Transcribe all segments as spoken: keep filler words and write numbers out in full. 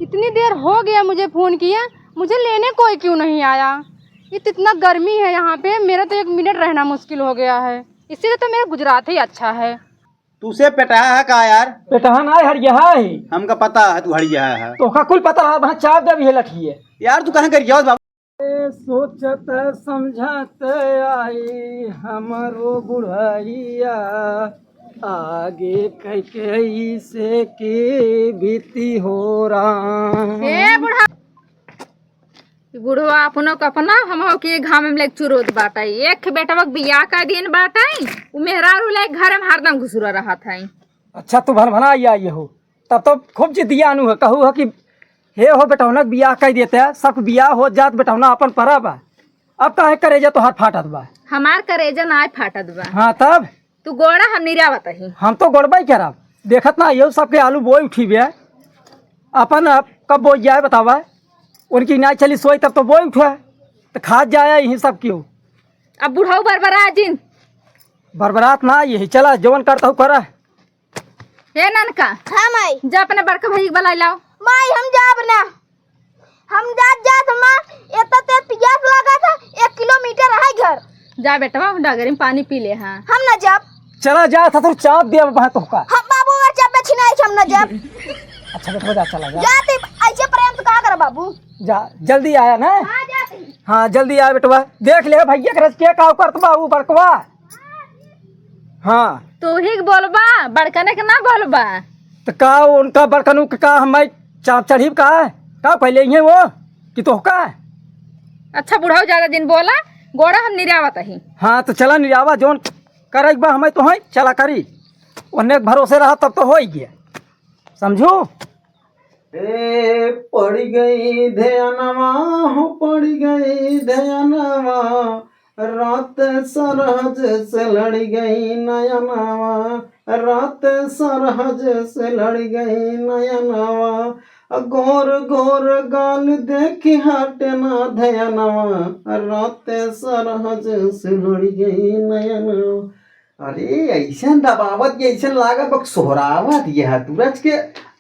इतनी देर हो गया मुझे फोन किए, मुझे लेने कोई क्यों नहीं आया? ये तो इतना गर्मी है यहाँ पे, मेरा तो एक मिनट रहना मुश्किल हो गया है। इससे तो मेरा गुजरात ही अच्छा है। तू से पेटहा है का यार? पेटहा ना है, हड़िया है। हमका पता है तू हड़िया है। तोहका कुल पता है, वहाँ चाप दे भी है लठिए। यार तू कहाँ कर गया बाबू? ए, सोचत समझत आई हमरो बुढ़ैया, आगे कैके से की बीती हो राम। ए बुढ़ा, बुढ़वा अपनो के अपना, हमहू के घाम में लेके चुरोत बाटै। एक बेटवा के बियाह कर दिन बाटै, उ मेहरारू लेके घर में हरदम घुसुरा रहत है। अच्छा, तू भनभना आई आई हो, तब तो खूब जिदियानू है, कहू है कि हे हो बेटौना के बियाह कर देते, सबके बियाह हो जात, बेटौना अपन परब है, अब काहे करेजा तोहार फाटत बा? हमार करेजा ना फाटत बा। हाँ तब? तू गोड़ा हम निरावत ही। हम तो गोड़बा ही करब, देखत ना यो सबके आलू बोई उठी बे, अपन अब कब बोई जाए बतावा, उनकी ना चली सोई तब तो बोई उठे, तो खात जाए यही सब क्यों। अब बुढ़ऊ बरबरा जिन। बरबरात ना यही, चला जवन करता हूँ करा। ए ननका, हाँ माई। जा अपने बड़का भाई के बुलाई लाओ। माई हम जाब ना, हम जात जात हमार एतना तेज पियास लगा था, एक किलोमीटर है घर। जा बेटवा, डगरी में पानी पी ले। हाँ हम ना जाब। चला जा, था तो चाप दिया बाबा तोहका। हम बाबू अगर चाप छिनाई हम ना जाब। अच्छा बेटवा जा, चला जा। जाते ऐसे प्रेम तो का कर बाबू। जा जल्दी आया ना। हाँ जाते। हाँ जल्दी आया बेटवा, देख ले भैया के रज के का करत बा ऊ बड़कवा। हाँ। तू ही के बोलबा, बड़कने के ना बोलबा। तो का उनका बड़कनू के का हम चाप चढ़ीब का? का पहले ही है वो कि तोहका? अच्छा बुढ़ऊ ज्यादा दिन बोला, गोड़ा हम निरावत ही। हाँ तो चला निरावा, जौन करे बा हमें तो है, चला करी। उन्हें के भरोसे रहा तब तो हो ही गया, समझू? ए पड़ गई ध्यानवा हो, पड़ गई ध्यानवा, रात सरहज से लड़ गई नयनवा, रात सरहज से लड़ गई नयनवा, गोर गोर गाल देखी हट ना ध्यानवा, रात सरहज से लड़ गई नयनवा। अरे, ऐसन दबावत के ऐसन लागत बा सोहरावत ये है तुरज के।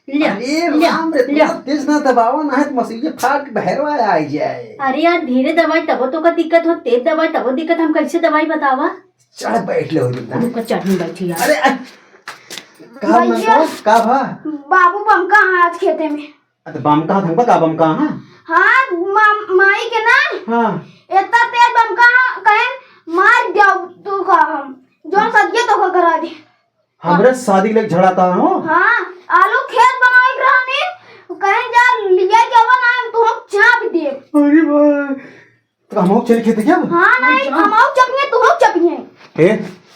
लिया, अरे लिया, राम रे, लिया। तुरंत तेज ना दबावा, ना है तो मसूरिया फाट के बहरवा आ जाए। अरे यार, धीरे दबाई तबो तो का दिक्कत हो, तेज दबाई तबो दिक्कत, हम कैसे दबाई बतावा? चढ़ बैठ ले हो तुम। रुको, चढ़ नहीं बैठी यार। अरे, अरे, का भैया। ना का, का भा? बाबू बमका आज खेते में। अरे बमका थंगबा का बमका, हाँ? हाँ, मा-, माई के ना। हाँ। इतना तेज बमका कहें मार दिया तू का हम। जौन सदिया तो का करा दे। हमरे शादी के लिए झड़ाता हो? हाँ, आलू खेत बनावे के रहनी, कहें जा लिया के आवा ना, हम तुहक चाप दे। अरे भाई, तो हम चल खेते क्या? हाँ, नहीं, हम चपिए, तुहक चपिए। ए,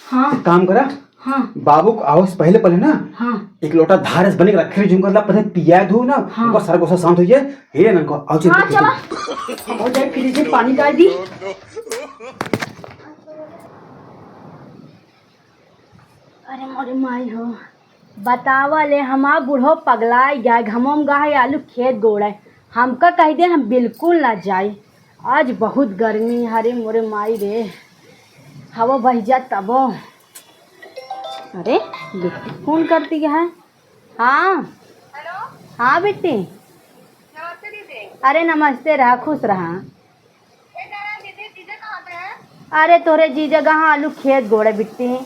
हाँ। एक काम करा। हाँ। बाबू को आओ से पहले, पहले ना, हाँ। एक लोटा धारस बने के रखे रही, जिनको मतलब पहले पिया दो ना, हाँ। उनका सारा गुस्सा शांत हो जाए। हे ननको, आओ चल हाँ, खेते। चला। हम हो जाए, फ्रिज में पानी डाल दी। अरे मोरे माई हो, बतावा ले, हमार बुढ़ो पगलाइ गया, घमो में गहा आलू खेत गोड़े। हमका कहि दे, हम बिल्कुल ना जाई। आज बहुत गर्मी, अरे मोरे माई रे, हवा बहि जा तबो। अरे, बिट्टी फोन करती है। हाँ, हेलो। हाँ बिट्टी। नमस्ते दीदी। अरे नमस्ते रहा, खुश रहा। ए, नारायण दीदी, जीजा कहाँ पे हैं? अरे तोरे जीजा कहाँ आलू खेत गोड़े बिट्टी। दीदी,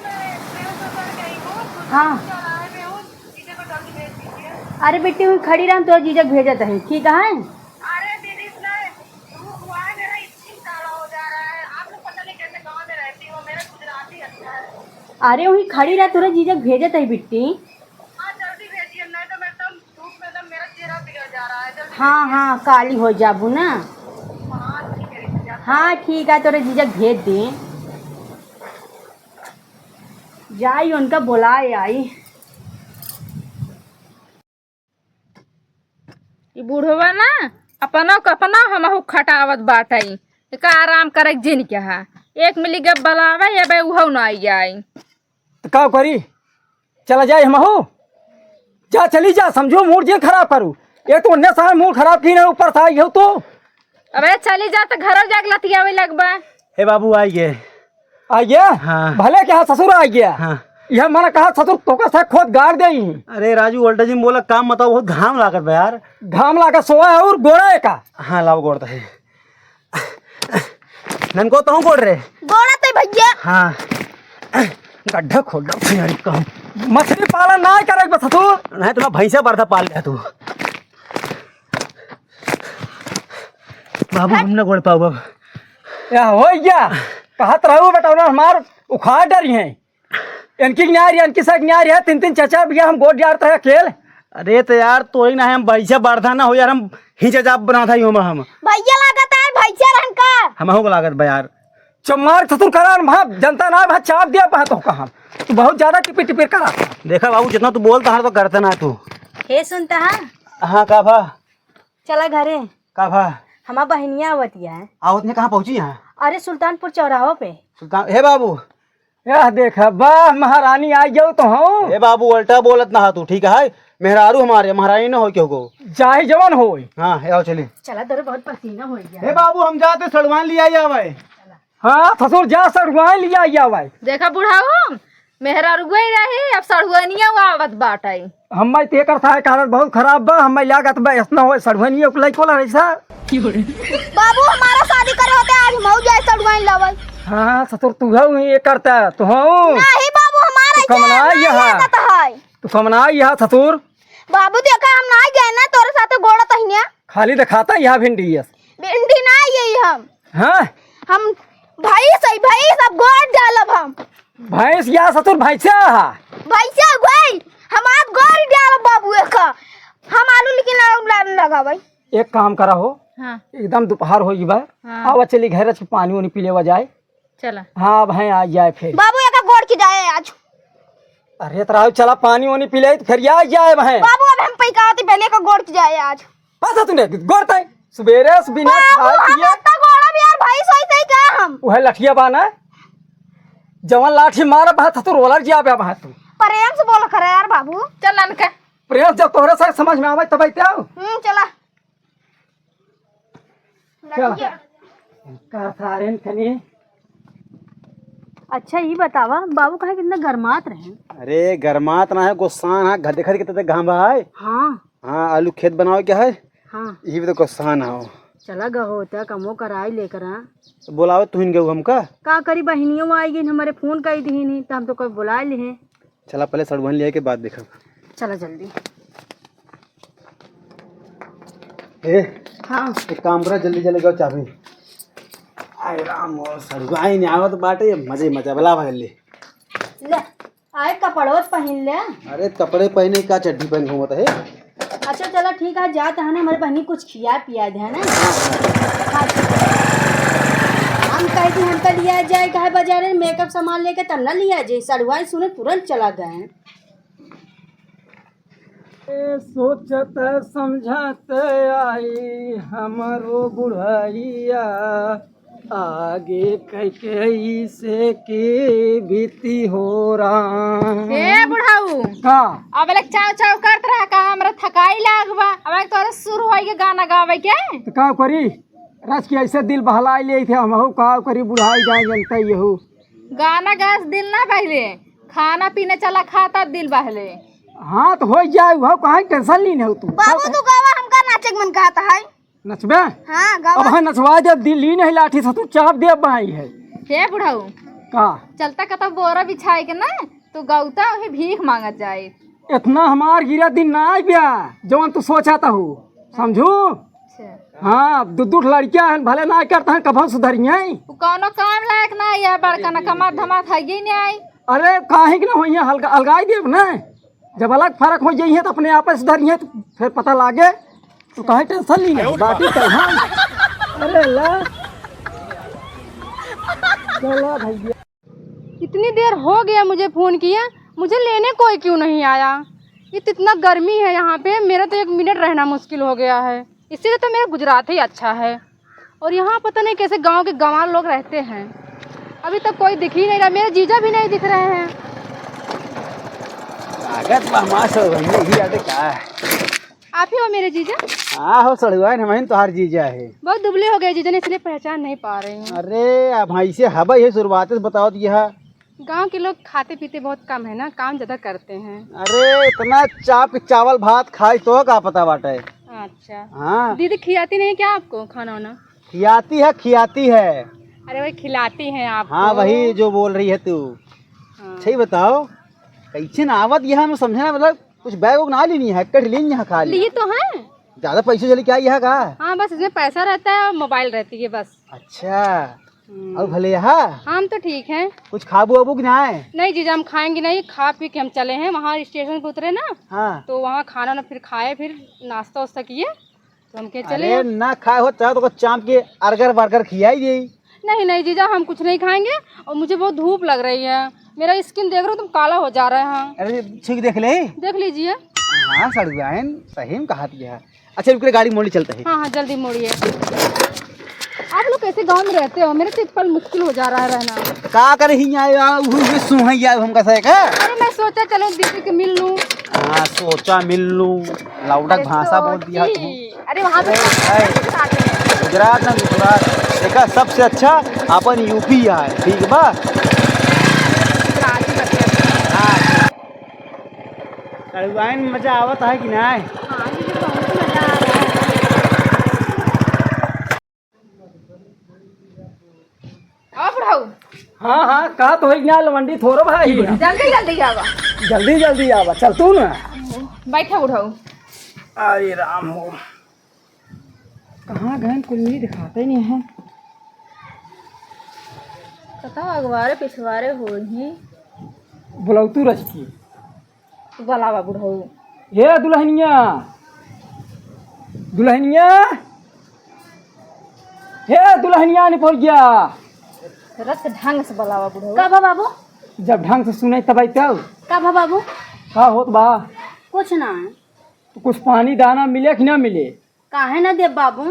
मैं, मैं उधर गई हूँ, दूसरे हाँ। चौराहे में हूँ, जीजा को जल्दी भेज दीजिए। अरे बिट्टी, हुई खड़ी रहा, तोरे जीजा के भेजत है, ठीक है? अरे दीदी, इतना धूप हुआ है, मेरा स्किन काला हो जा रहा है। आप लोग पता नहीं कैसे गाँव में रहती हो, मेरा गुजराती अच्छा है। अरे हुई खड़ी रहा, तोरे जीजा के भेजत है बिट्टी। हाँ, जल्दी भेजिए, नहीं तो मैं एकदम धूप में एकदम मेरा चेहरा बिगड़ जा रहा है, जल्दी हाँ, भेजिए। हाँ, काली हो जाबू ना। हाँ, ठीक है, ठीक है। हाँ, ठीक है, तोरे जीजा के भेज दे। जाई, उनका बुलाए आई। ई बुढ़वा ना, अपनो के अपनो हमहू खटावत बाटई। एका आराम करे के जिन के हा। एक मिली गप बुलावे, ये बे उहौ ना आई जाई। तो का करी? चला जाए हमहू? जा, चली जा, समझो, मूड जिन खराब करू। ये तो उन्ने साल मूड खराब की ना, ऊपर से आई हो तो। अबे चली जा, तो घरों जाके लतियावे लगबा। हे बाबू, आई गे। आई गे? हाँ। भले के हाँ ससुर आई गे। हाँ। यह मना कहा ससुर तोका से खोद गाड़ देई। अरे राजू, उल्टा जी बोला, काम बताओ, बहुत घाम लागत बा यार। घाम लागत सोवा है और गोड़ा है का? हाँ, लाओ गोड़ तो है। ननको तहूँ गोड़ रे। गोड़ा ते भैया। हाँ। गड्ढा खोद दो यार, कहूँ। मछली पालन ना करे बस तू। नहीं तो मैं भैंसा बरधा पाल लिया तू। बाबू, हम ना गोड़ पाऊ अब। या हो गया। कहत रहू बेटा, उन्हें हमार उखाड़ डरी हैं। इनकी न्याय रे, इनकी सक न्याय रे, तीन तीन चार चार बिया हम गोड़ जात रहे अकेल। अरे तो यार, तोरी ना हम भैंसा बरधा ना हो यार, हम हिंचा जाप बना था ही हम, हम। भैया लागत है, भैंसा रहन का। हमहू को लागत बा यार। चमार ससुर करा न भा, जनता ना भा, चाप दिया भा तो का हम। तू बहुत ज्यादा टिपिर टिपिर करा। देखा बाबू, जितना तू बोलता है तो करता ना तू। हे सुनता है? हाँ, का भा? चला घरे। का भा? हमार बहिनिया आवत है। आवत ने कहाँ पहुँची यहाँ? अरे सुल्तानपुर चौराहों पे। सुल्तान, हे बाबू। यह देख, वाह महारानी आई जाओ तो हूँ। हे बाबू, उल्टा बोलत ना हा तू, ठीक है? मेहरारू हमारे, महारानी ना हो क्यों को। चाहे जवन होई। हाँ, हे आओ चली। चला दर बहुत पसीना हो गया। हे बाबू, हम जाते सड़वान लिया आवे। हाँ, ससुर जा सड़वान लिया आवे। देखा बुढ़ाऊ, मेहरारुए रही, अब सड़ुआनिया आवत बाटे। हम्मे ते एकर साहे के हालत बहुत खराब बा, हम्मे लागत बा ऐसना होए सड़ुआनिया के लइको ला रही सा। बाबू, हमारा शादी करे होते आज मऊ जाए सड़ुआइन लावल। हाँ, ससुर, तू हऊ ही ये करता, तू हऊ। नहीं बाबू, हमारा तू कमना ऐसे यह। आदत है। तू कमना यह, ससुर। बाबू, देखा, हम ना गए ना तोरे साथे गोड़ा तहिया। खाली दिखाता यह भिंडी यस। भिंडी ना यही हम। हाँ? हम भैंस है, भैंस, अब गोड़ डालब हम। भैंस या ससुर, भैंसा हा। भैंसा गई, हम आज गोड़ डालब बाबू एक। हम आलू लेकिन आलू ला-, लगावे। एक काम करा हो, हाँ। एकदम दोपहर हो गई बा। हाँ। आवा चली घर से पानी उनी पी लेवा जाए। चला। हाँ, अब हैं आ जाए फिर। बाबू, एका गोड़ की जाए आज। अरे, तो राहु, चला पानी वानी पी ले, तो फिर आ जाए अब हैं। बाबू, अब हम पैका होती पहले एका गोड़ की जाए आज। बस तूने गोड़ तय, सुबेरे से बिना बाबू, खाए हम पिए। इतना गोड़ा भी यार भाई सोई सही का हम? वह लठिया बाना, जवन लाठी मारा बहा तो रोलर जिया बे बहा तू। प्रेम से बोल करे यार बाबू। चल ननका। प्रेम जब तोहरे से समझ में आवे तब आते हो। हम्म, चला। चल। लड़किया। का सारेन खनी। अच्छा, ई बतावा, बाबू काहे कितना गरमात रहे? अरे, गरमात ना है, गुस्सान है, घर देखत कितना घाम बा है। हाँ। हाँ, आलू खेत बनावे क्या है? हाँ। यही भी तो गुस्सान है। चला गहो, त कमो कराई लेकर, हाँ। तो बोलावे तुहिन गहू हमका? का करी, बहिनियों आई गई, हमारे फोन कई दिहिन, त हम तो कोई बुला लिहे। चला, पहले सड़ुआइन लिया के बाद देखब। चला जल्दी। ए, हाँ। एक काम करा, जल्दी जल्दी गो चाबी। आय राम, और सड़ुआइन आवत बाटे, ये मजे मजा बला भले। ले, आए कपड़वा पहिन ले। अरे, कपड़े पहिने का, चड्ढी पहिन घूमत है? अच्छा, चला ठीक है, जात है ना, हमारे बहिनी कुछ खिया पिया दे, है ना? हाँ, ठीक है। हम कह दी, हमका लिया जाए, कहे बाजारे में मेकअप सामान लेके, तब ना लिया जाए। सड़ुआइन सुने तुरंत चला गए। ए, सोचत समझत आई हमरो बुढ़ैया, आगे कैके से के बीती हो राम। ए बुढ़ऊ, का? अब ले चाव चाव करत रहा का? हमरा थकाई लाग बा। अब तोरे शुरू होई के गाना गावे के। तो का करी? रच के ऐसे दिल बहलाई ले थे हम, हो का करी, बुढ़ाई जाए जनता यहू। गाना गास दिल ना बहले, खाना पीना चला खाता दिल बहले। हाँ, तो हो जाए, वो काहे टेंशन ली नहीं तू? बाबू, तू गावा, हमका नाचे के मन कहता है। नचबे? हाँ, गावा। अब हाँ नचवा दे, दिल ही नहीं लाठी से तू चाप दे भाई है। हे बुढ़ऊ। का? चलता कतौ बोरा बिछाए के ना, तू गौता वही भीख मांगत जाए। इतना हमार गिरा दिन ना आइ गया, जवन तू सोचा था हो, समझू? अच्छा। हाँ, दू दू लड़कियां हैं, भले ना करता हैं, कभो सुधरियां। वो कौनो काम लायक ना है, बड़का ना कमात धमात है ही नहीं आई। अरे, काहे के ना होइया, हल्का, अलगाई देब ना। जब अलग फरक हो जाइए तो अपने आप सुधरिए, तो फिर पता लागे। तो काहे टेंशन ली है, बाटी तो हाँ। अरे ला। चला भैया। इतनी देर हो गया मुझे फोन किया, मुझे लेने कोई क्यों नहीं आया? ये तो इतना गर्मी है यहाँ पे, मेरा तो एक मिनट रहना मुश्किल हो गया है। इससे तो मेरा गुजरात ही अच्छा है। और यहाँ पता नहीं कैसे गांव के गंवार लोग रहते हैं। अभी तक कोई दिख ही नहीं रहा, मेरे जीजा भी नहीं दिख रहे हैं। लागत बा हमार सब वही ही आते का है। आप ही हो मेरे जीजा? हाँ हो सड़ुआइन, हम ही तोहार जीजा है। बहुत दुबले हो गए जीजा ने, इसलिए पहचान नहीं पा रही हूँ। अरे अब हाँ, इसे हवा ये शुरुआत से बताओ तो यह गाँव के लोग खाते पीते बहुत कम है ना, काम ज्यादा करते हैं। अरे, इतना चाप के चावल भात खाई तो का पता बाटे। अच्छा। हाँ। दीदी खिलाती नहीं क्या आपको खाना वाना? खियाती है, खियाती है। अरे, वही खिलाती हैं आपको। हाँ, वही जो बोल रही है तू। हाँ। अच्छा, ये बताओ, कैसे ना आवत यहाँ में समझे ना, मतलब, कुछ बैग वैग ना लेनी है, कट लेनी है खाली। लिए तो हैं। ज्यादा पैसे चले क्या यहाँ का? हाँ, बस इसमें पैसा रहता है और मोबाइल रहती है बस। अच्छा। हम्म। और भले यहाँ? हम तो ठीक हैं। कुछ खाबू वाबू कि ना है? नहीं जीजा, हम खाएंगे नहीं, खा पी के हम चले हैं। वहाँ स्टेशन पे उतरे ना, हाँ। तो वहाँ खाना ना फिर खाए, फिर नाश्ता वास्ता किए, तो हम के चले अरे हैं। ना खाए हो, चाहो तो चाप के अर्गर बर्गर खियाई दे। नहीं, नहीं जीजा, हम कुछ नहीं खाएंगे। और मुझे बहुत धूप लग रही है, मेरा स्किन देख रहे हो तुम, काला हो जा रहा है। अरे, छू के देख ले। देख लीजिए। हाँ, सड़ुआइन, सही में कहा दिया। अच्छा, रुक रे, गाड़ी मोड़ ले, चलते हैं। हाँ, हाँ, जल्दी मोड़िए। आप लोग कैसे गाँव में रहते हो? मेरे तो एक पल मुश्किल हो जा रहा है रहना। का करे ही आए, आ, उहु, उहु, सुहै आए हमका से का? अरे, मैं सोचा चलो दीदी के मिल लूँ। हाँ, सोचा मिल लूँ। लाउडक अरे, भाषा बोल दिया तू। सोची। अरे, वहाँ पे अरे, अरे। गुजरात ना गुजरात, देखा सबसे अच्छा अपन यूपी है, ठीक बा? गुजराती बतिया। हाँ। कड़ुआइन में मजा आवत है कि नहीं? हाँ, ये तो बहुत मजा आ रहा है। आओ बुढ़ऊ। हाँ, हाँ, का तो होई ना लवंडी थोरो भाई। जल्दी, जल्दी आवा। जल्दी, जल्दी आवा, चल तू ना। बैठा बुढ़ऊ। अरे राम हो। कहाँ गए कुल नहीं दिखाते नहीं हैं। कतौ अगवारे पिछवारे होई। बुलाऊ तू रजकी। तू बुलावा बुढ़ऊ। हे दुल्हनिया, दुल्हनिया, हे दुल्हनिया निपोरिया। रस ढंग से बुलावा बुढ़ऊ। का भा बाबू? जब ढंग से सुने तब आई तब। का भा बाबू? का होत बा? कुछ ना है। तो कुछ पानी दाना मिले कि ना मिले? काहे ना देब बाबू?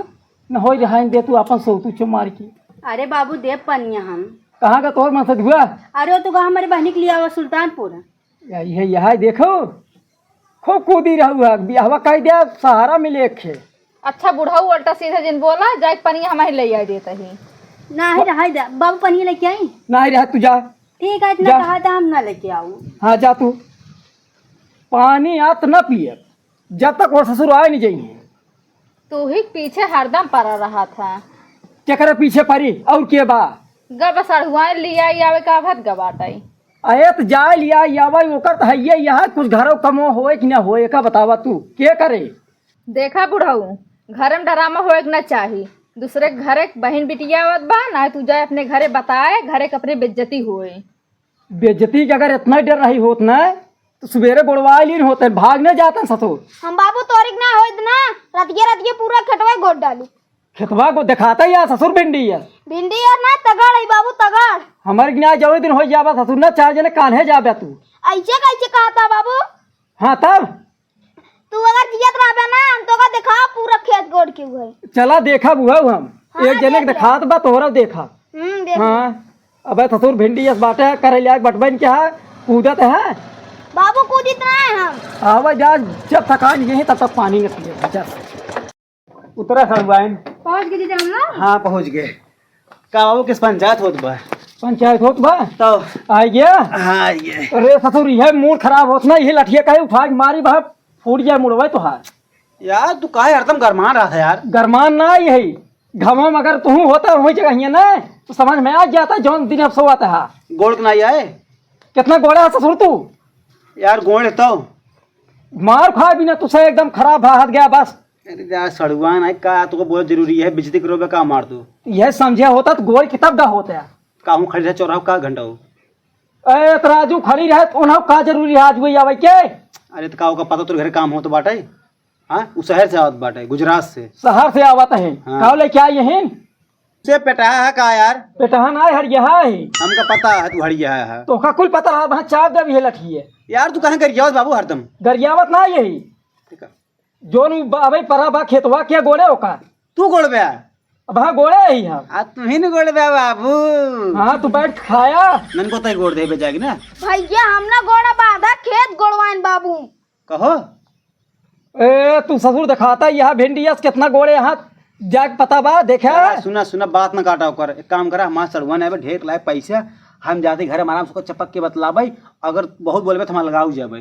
न होई रहा दे तू अपन सोतू चो मार के। अरे बाबू देब पनिया हम। कहाँ का तोर मन से धुआ? अरे वो तो गा हमरे बहिनी के लियावा सुल्तानपुर। या, यह, यह देखो, खूब कूदी रहू है, बियाहवा कह दिया, सहारा मिले एक खे। अच्छा बुढ़ऊ, उल्टा सीधा जिन बोला, जाए के पनिया हमारे ले आए देता ही। नाही रहा दे, बाबू पनिया लेके आई। नाही रहा तू जा। ठीक है, इतना जा। कहा था हम ना लेके आऊ। हाँ जा तू, पानी आत ना पिए, जब तक वो ससुर आए नहीं जाइए। तू ही पीछे हरदम पड़ा रहा था। केकरे पीछे पड़ी और के बा? गब सड़ुआइन लिया आवे का भत गबाटाई। अरे त जाए लिया आवे, ओकर त हइये यह, कुछ घरो कमो होए कि ना होए, का बतावा तू, के करे? देखा बुढ़ऊ, घर में डरामा होए के ना चाही। दूसरे के घरे बहिन बिटिया आवत बा, ना तू जाए अपने घरे बताए, घरे के अपने बेइज्जती होए। बेइज्जती के अगर इतना डर रही होत ना, तो सुबेरे गोड़वा लीन होते, भाग न जातन ससुर। हम बाबू तोरिक ना होइत ना, रतिये रतिये पूरा खेतवा गोड़ डाली। खेतवा को दिखाता ही यार ससुर भिंडी है। भिंडी यार ना तगड़ है बाबू, तगड़। हमारे के ना जौने दिन हो जाबा ससुर ना, चार जने कान्हे जाबे तू। ऐसे कैसे कहता बाबू? हाँ तब? तू अगर जियत रहबे ना, हम तोका देखाब पूरा खेत गोड़ के उहे। चला देखब उहे हम। हाँ, एक जने के देख ले। देखात बा तोहरा देखा। हम्म, देख ले। हाँ, अबे ससुर भिंडी यस बाटे, करे लायक बटबन के है, कूदत है। बाबू कूदित ना है हम। आवा जा, जब थकान यही तब तक पानी न पिए, जा। उतरा सड़ुआइन। पहुँच गए जीजा हम लोग? हाँ, पहुँच गए। का बाबू किस पंचायत होत बा? पंचायत होत बा? तो? आ गया? हाँ, आ गया। अरे ससुर, यह मूड खराब होत ना, यही लठिया कहे उठा के मारी बा, फूट जाए मुड़वा तोहार। यार, तू काहे हरदम गरमान रहा था यार? गरमान ना यही, घमम अगर तू होता वही जगह हियाँ ना, तो समझ में आ जाता जौन दिन अब सोवत हा। गोड़ के ना आए? कितना गोड़ा है ससुर तू? यार, गोड़ है तो। मार खा बिना तुसे एकदम खराब हाथ गया बस। अरे यार, सड़ुआन है का, तुको बहुत जरूरी है, बेइज्जती करोगे का मार तू? यह समझे होता तो गोड़ किताब दा होता है। का हूँ खड़ी रहे चौराहा का घंटा हो? ए, तराजू खड़ी रहे तो उन्हें का जरूरी है आज वही आवे के? अरे तो का ओका पता तोर घरे काम होत बाटे? हाँ, उ शहर से आवत बाटे, गुजरात से। शहर से आवत है। हाँ। का लेके आई यहीं? से पेटहा है का यार? पेटहा ना है, हरिया है। हमका पता है तू हरिया है। तो का कुल पता है, वहाँ चाप देवी है लठिए। यार तू कहाँ गरियावत बाबू हरदम? गरियावत ना यही। ठीक है। जोन उ बा-, अबे परा बा खेतवा के गोड़े ओका। तू गोड़ बे आ? अब हाँ गोड़े ही हम। आ तू ही न गोड़ बे आ बाबू। हाँ तू बैठ खाया। नन को तय गोड़ दे बे जाएगी ना। भैया हम ना गोड़ा बांधा खेत गोड़वाइन बाबू। कहो। ए, तू ससुर दिखाता है, यहाँ भिंडी यस कितना गोड़े यहाँ जाके पता बा, देखा? आ, सुना, सुना, बात ना काटा ओकर। एक काम करा, हमार सड़ुआ ने अबे ढेर लाए पैसा, हम जाते घर में आराम से ओकर चपक के बतलाबे, अगर बहुत बोलबे तो हम लगाऊ जाबे।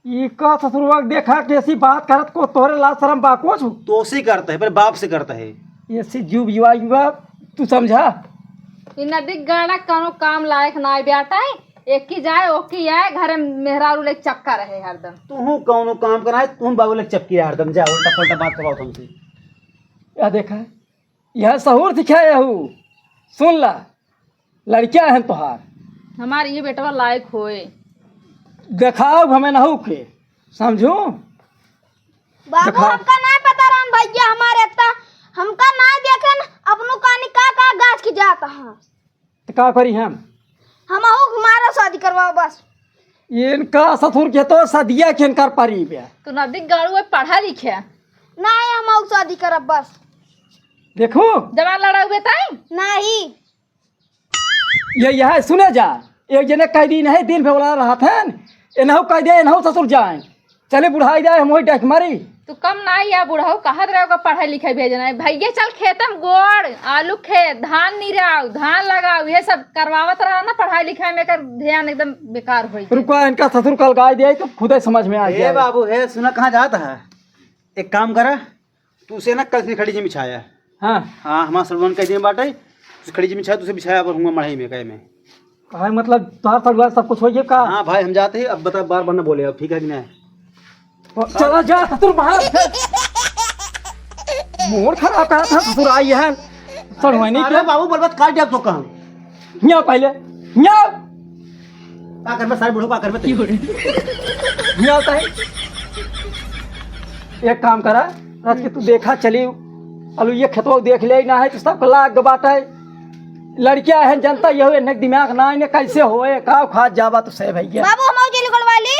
ई का ससुरवा के देखा, कैसी बात करत को, तोहरे लाज शरम बा कुछ? तोसे करता है, पर बाप से करता है। ऐसी जुब युवा युवा, तू समझा? ई नदी गाड़ा कौनो काम लायक ना है बेटा, एक की जाए, ओकी आए, घरे मेहरारू ले चक्का रहे हरदम। तू कौनो काम करा है, तू बाबू ले चपकी रहे हरदम, जा उल्टा पुल्टा बात करवाओ तुमसे। या देखा, यह सहूर सिखाए हूँ, सुन ला। लड़किया हैं तोहार। हमार ये बेटवा लायक होए। देखाओ हमें नहू के, समझू? बाबू, देखा। हमका नाहीं पता रहन भैया, हमारे इतना हमका नाहीं देखे न, अपनों कानी का का गाछ की जात है। तो का करी हम? हमहू हमारा शादी करवाओ बस। इनका ससुर के तो सदिया के इनकर परी बे। तू नदी गाड़ू है, पढ़ा लिखे। नाहीं, हमहू शादी करब बस। देखू। जवान लड़ाऊ बेताई? नाहीं। ये, यह सुने जा, एक जने कह दी नहीं, दिन भर वाला रहत हैं, एनहु कह दे, एनहु ससुर जाए, चले बुढ़ाई जाए, हम वही डाक मारी। तू कम ना या बुढ़ऊ कहत रहे ओकर पढ़ाई लिखाई भेजना है, भैया चल खेतम गोड़, आलू खेत, धान निराव, धान लगाव, ये सब करवावत रहा ना, पढ़ाई लिखाई में एकर ध्यान एकदम बेकार होई। रुका, इनका ससुर कल गाय दिया तो खुदे समझ में आ ए गया। बाबू, हे सुना, कहाँ जात है? एक काम करा, तू से ना कल से खड़ी जी बिछाया। हाँ। हाँ, हमार सलमान कह दिए बाटे, तू खड़ी जी बिछाया, तू से बिछाया पर हुआ मढ़ई में, कहे में। कहे मतलब तोहार सलमान सब कुछ हो गया का? हाँ भाई, हम जाते हैं, अब बता, बार बार ना बोले, अब ठीक है कि नहीं? चला जा, ससुर बाहर। मोर खराब करा था, ससुर आई है। सड़वानी अरे के। बाबू, बर्बाद काट दिया तो कहूँ। हियाँ पहले, हियाँ। का करबे सारे बूढ़ो, का करबे तैं? हियाँ होता है। एक काम करा, रात के तू देखा चली, अलू ये खेतवा देख ले ना है, तो सब लाग बात है। लड़किया है, जनता ये हुए, इन्हें दिमाग ना, इन्हें कैसे होए, का खात जाबा तो सही भैया। बाबू, हम आऊ जेली गोलवाली।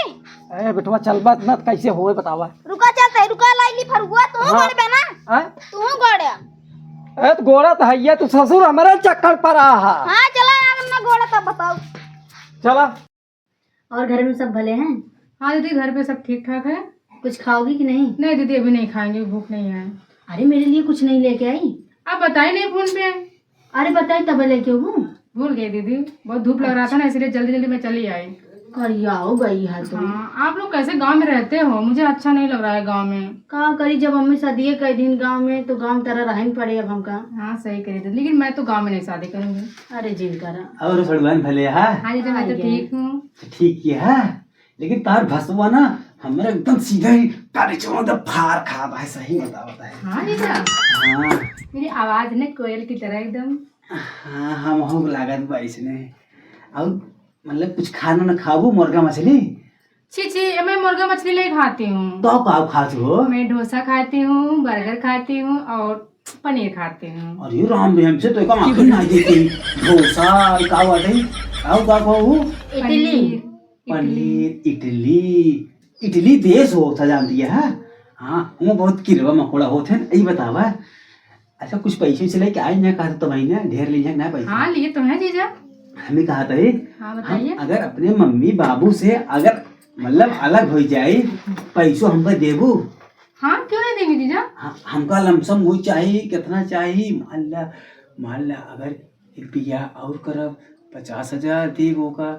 ए बेटवा, चल बात ना, कैसे होए बतावा। रुका, चलते, रुका, लाई ली फरुआ, तू हाँ। गोड़ पे ना। हाँ? तू गोड़। ए, तो गोड़ा तो हैया, तू ससुर हमारे चक्कर पर आ हा। हाँ, चला यार, अपना गोड़ा तब बताओ। चला। और घर में सब भले हैं? हाँ दीदी, घर पे सब ठीक ठाक है। कुछ खाओगी कि नहीं? नहीं दीदी, अभी नहीं खाएंगे, भूख नहीं है। अरे, मेरे लिए कुछ नहीं लेके आई? आप बताए नहीं फोन पे। अरे, बताए तब लेके आऊँ। भूल गई दीदी, बहुत धूप लग रहा था ना, इसलिए जल्दी जल्दी मैं चली आई। करिया हो गई है तू। हाँ, आप लोग कैसे गांव में रहते हो? मुझे अच्छा नहीं लग रहा है गांव में। का करी, जब अम्मी सदिये कई दिन गांव में, तो गांव तरह रहन पड़े अब हमका। हाँ, सही करी दीदी, लेकिन मैं तो गांव में नहीं शादी करूंगी। अरे जिन करा। और सड़वाइन भले हा? हाँ जीजा, मैं तो ठीक हूँ। तो ठीक ही है, लेकिन तार भसुआ ना हमरा एकदम सीधा ही तारे चौदह फार खा बा, सही बतावत है। हाँ जीजा। हाँ। मेरी आवाज ने कोयल की तरह एकदम। हाँ, हमहू लागत बा इसने। और मतलब कुछ खाना ना खाबू, मुर्गा मछली? छी छी, मैं मुर्गा मछली नहीं खाती हूँ। तो का खात हो? मैं डोसा खाती हूँ, बर्गर खाती हूँ और पनीर खाती हूँ। अरे राम रे, हमसे तो एक आंखें ना देती। डोसा, का बात है? आओ, का खाओ? इडली। पनीर, पनीर, इडली। इडली देश होत है, जानती है? हाँ, वो बहुत किरवा मकोड़ा होत है। यही बतावा, अच्छा, कुछ पैसे वैसे लेके आई ना, कहा तो भाई ने ढेर लिए ना पैसे। हाँ, लिए तो हैं जीजा। हमें कहा था ये, हाँ, हम बताइए। अगर अपने मम्मी बाबू से अगर मतलब अलग हो जाए, पैसो हमको देबू? हाँ, क्यों नहीं देंगे जीजा? हाँ, हमका लमसम हो चाही, कितना चाही? मान ला, मान ला अगर एक बियाह और करब, पचास हजार देब ओका।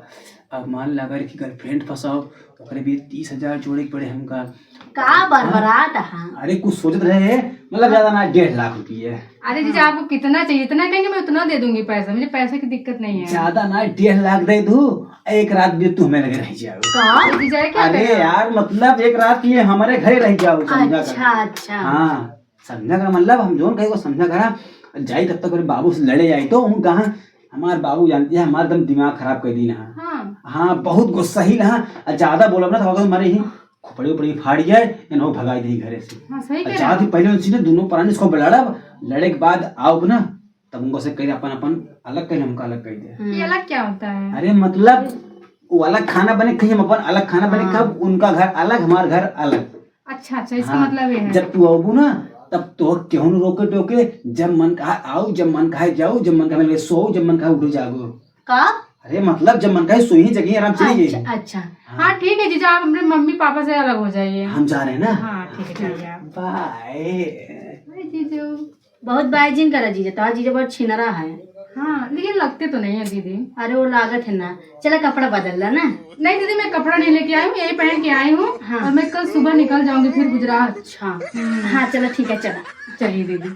अब मान ला अगर कि गर्लफ्रेंड फंसाओ, ओकरे भी तीस हजार जोड़े के पड़े हमका। का बरबरात हा? अरे कुछ सोचत रहे, मतलब ज्यादा ना, डेढ़ लाख रुपये। अरे जीजा, आपको कितना चाहिए? इतना कहेंगे, मैं उतना दे दूंगी पैसा, मुझे पैसे की दिक्कत नहीं है। ज्यादा ना, डेढ़ लाख दे दू, एक रात भी तू हमें लगे रह जाओ। का? अरे जीजा, ये क्या अरे कह रहे हो? यार, मतलब एक रात के लिए हमारे घरे रह जाओ, समझा कर। अच्छा, अच्छा। हाँ, समझा कर, मतलब हम जोन कहे को समझा करा, जाई तब तक मेरे बाबू से लड़े जाई तो हम कहा, हमार बाबू जानती है, हमार एकदम दिमाग खराब कर दी ना। हाँ। हाँ, बहुत गुस्सा ही ना, ज्यादा बोलब ना तो मरे ही खोपड़ी उपड़ी फाड़ जाए, या ना भगाई दे घरे से। हाँ, सही कह रहे हैं। जाती पहले उनसे ना दोनों प्राणी इसको लड़ब, लड़े के बाद आओ ना, तब उनको से कह अपन, अपन अलग कह, हमका अलग कह दे। ये अलग क्या होता है? अरे मतलब, वो अलग खाना बने खाई, हम अपन अलग खाना बने हाँ। खाब, उनका घर अलग, हमार घर अलग। अच्छा, अच्छा, इसका हाँ, मतलब ये है। जब तू आबू ना, तब तो केहू न रोके टोके, जब मन कहा आओ, जब मन कहा जाओ, जब मन कहा लगे सोओ, जब मन कहा उठो जागो। का? अरे मतलब जब मन कहा सोई जगह आराम से रहिए। अच्छा, अच्छा। हाँ। हाँ, ठीक है जीजा, आप अपने मम्मी पापा से अलग हो जाइए। हम जा रहे हैं ना। हाँ, ठीक है, ठीक है। बाय। बाय जीजू। बहुत बाय जिन करा जीजा, तार जीजा बहुत छिनरा है। हाँ, लेकिन लगते तो नहीं है दीदी। अरे वो लागत है ना, चला कपड़ा बदल ला ना। नहीं दीदी, मैं कपड़ा नहीं लेके आई हूँ, यही पहन के आई हूँ। हाँ। और मैं कल सुबह निकल जाऊंगी फिर गुजरात। अच्छा। हाँ चला ठीक है, चला। चलिए दीदी।